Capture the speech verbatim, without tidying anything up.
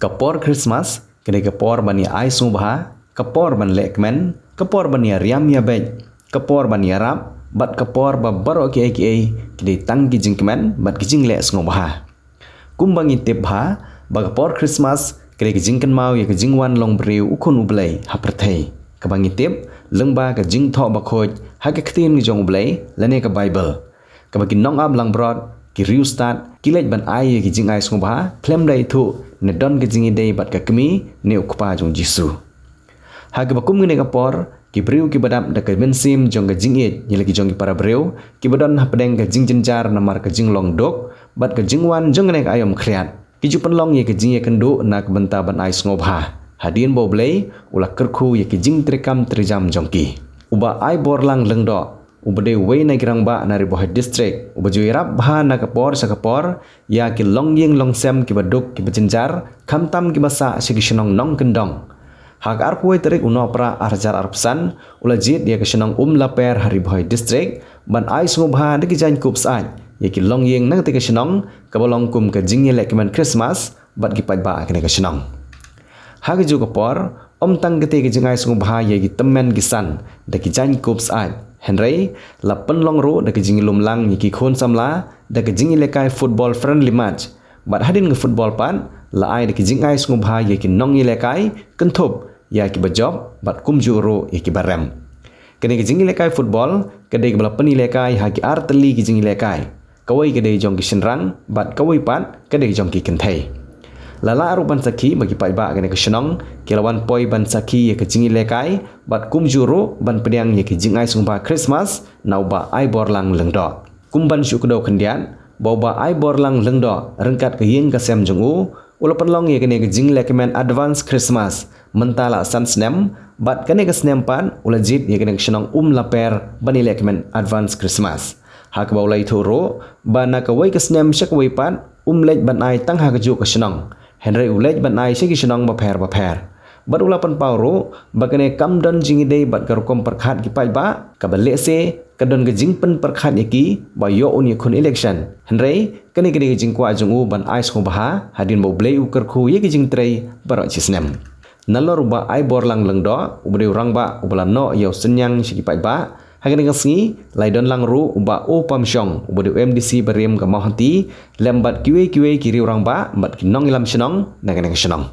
Ka por Christmas ka dei ka por ban ïa ai sngewbha, ka por ban leh kmen, ka por ban ïa riam ïa beit, ka por ban ïarap, bad ka por ba baroh kiei kiei ki dei tang ki jingkmen bad ki jingleh sngewbha. Kumba ngi tip bha ba ka por Christmas ka dei ka jingkynmaw ïa ka jingwan long briew u Khun U Blei ha pyrthei, kaba ngi tip lyngba ka Jingthoh Bakhuid ha ka Ktien ka jong U Blei lane ka Baibl, kaba ki nongap langbrot, ki riewstad, ki leit ban ai ïa ki jingai sngewbha khlem da ithuh ne don ka jingïadei bad ka kmie ne u kpa jong U Jisu. Ha kaba kum kane ka por, ki briew kiba dap da ka mynsiem jong ka jingïeit ïa la ki jong ki para briew kiba don hapdeng ka jingjynjar namar ka jinglong duk bad ka jingwan jong kane ka aïom khriat, ki ju pynlong ïa ka jingïakynduh na ka bynta ban ai sngewbha, hadien ba U Blei u la kyrkhu ïa ki jingtreikam treijam jong ki. U Bah Aiborlang Lyngdoh, uba dei uwei na ki rangbah na Ri Bhoi District, uba ju ïarap bha na ka por sha ka por ïa ki longïing longsem kiba duk kiba jynjar, khamtam kiba sah sha ki shnong nongkyndong. Ha ka arphew wei tarik u Nohprah ar hajar arphew san, u la jied ïa ka shnong Umlaper ha Ri Bhoi District ban ai sngewbha da ki jaiñkup syaid ïa ki longïing na katei ka shnong, kaba long kum ka jingïalehkmen Christmas bad ki paidbah kane ka shnong. Ha kajuh ka por, ym tang katei ka jingai sngewbha ïa ki tymmen ki san da ki jaiñkup syaid, hynrei la pynlong ruh da ka jinglum lang ïa ki khun samla da ka jingïalehkai football friendly match, bad hadien ka football pat la ai da ka jingai sngewbha ïa ki nongïalehkai, kynthup ïa kiba jop bad kumjuh ruh ïa kiba rem. Kane ka jingïalehkai football ka dei kaba la pynïalehkai ha ki ar tylli ki jingïalehkai, kawei ka dei jong ki shynrang bad kawei pat ka dei jong ki kynthei. La lah ruh ban sakhi ba ki paidbah kane ka shnong ki la wan poi ban sakhi ïa ka jingïalehkai bad kumjuh ruh ban pdiang ïa ki jingai sngewbha Christmas na u Bah Aiborlang Lyngdoh. Kum ban shu kdew khyndiat ba u Bah Aiborlang Lyngdoh ryngkat ka ïing ka sem jong u, u la pynlong ïa kane ka jinglehkmen advance Christmas mynta la san snem, bad kane ka snem pat u la jied ïa kane ka shnong Umlaper ban ïalehkmen advance Christmas, ha kaba u la ïathuh ruh ba na kawei ka snem sha kawei pat um leit ban ai tang ha kajuh ka shnong, hynrei u leit ban ai sha ki shnong bapher bapher. Bad u la pynpaw ruh ba kane kam don jingïadei bad ka rukom pyrkhat ki paidbah, kaba lehse ka don ka jingpynpyrkhat ïa ki ba ïoh un ïakhun election, hynrei kane ka dei ka jingkwah jong u ban ai sngewbha hadien ba U Blei u kyrkhu ïa ki jingtrei baroh shi snem. Nalor u Bah Aiborlang Lyngdoh, uba dei u rangbah uba la noh ïa u synñiang sha ki paidbah, ha kane ka sngi la ïadon lang ruh u Bah O Pamshong, uba dei u M D C barim ka Mawhati, lem bad kiwei kiwei ki riew rangbah bad ki nongïalam shnong na kane ka shnong.